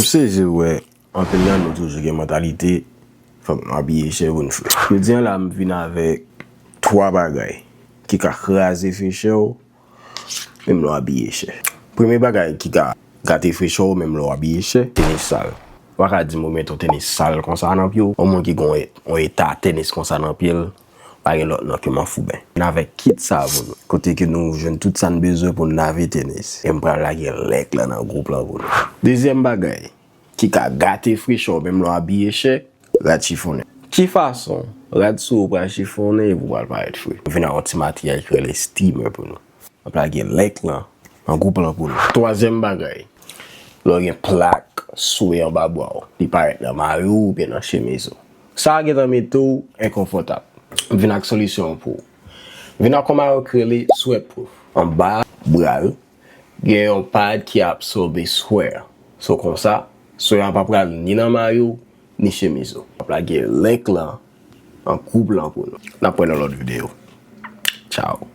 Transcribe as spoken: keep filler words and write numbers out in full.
M sezi wè anpil nan nou toujou gen mantalite fòk nou abiye chè pou n fre. Jodi a la m vin avèk twa bagay ki ka kraze frechè w menm lè w abiye chè. Premye bagay ki ka gate frechè w menm lè w abiye chè, tenis sal. Ou pa ka di m ou met yon tenis sal konsa nan pye w. Yon moun ki gen yon eta tenis konsa nan pye l, pa gen lòt non ke manfouben. N avèk kit sa pou nou, kote ke nou jwenn tout sa n bezwen pou n lave tenis. E m pral lage link lan nan gwoup lan pou nou. Dezyèm bagay ki ka gate frechè w menm lè w abiye chè, rad chifonnen. Ki fason rad sou ou pral chifonnen epi w pral parèt fre? M vin ak yon ti materyèl ki rele steamer pou nou. M ap lage link lan nan gwoup lan pou nou. Twazyèm bagay, lè w gen plak swe anba bra w, li parèt nan mayo w oubyen nan chemiz ou. Sa a gentan mete w enkonfòtab. M vin ak solisyon an pou ou. M vin ak yon mayo ki rele sweatproof. Anba bra l, gen yon pad ki absòbe swe a. So konsa, swe a pa pral ni nan mayo, ni chemiz ou. M ap lage link lan nan gwoup lan pou nou. N ap wè nan lòt videyo. Tchao.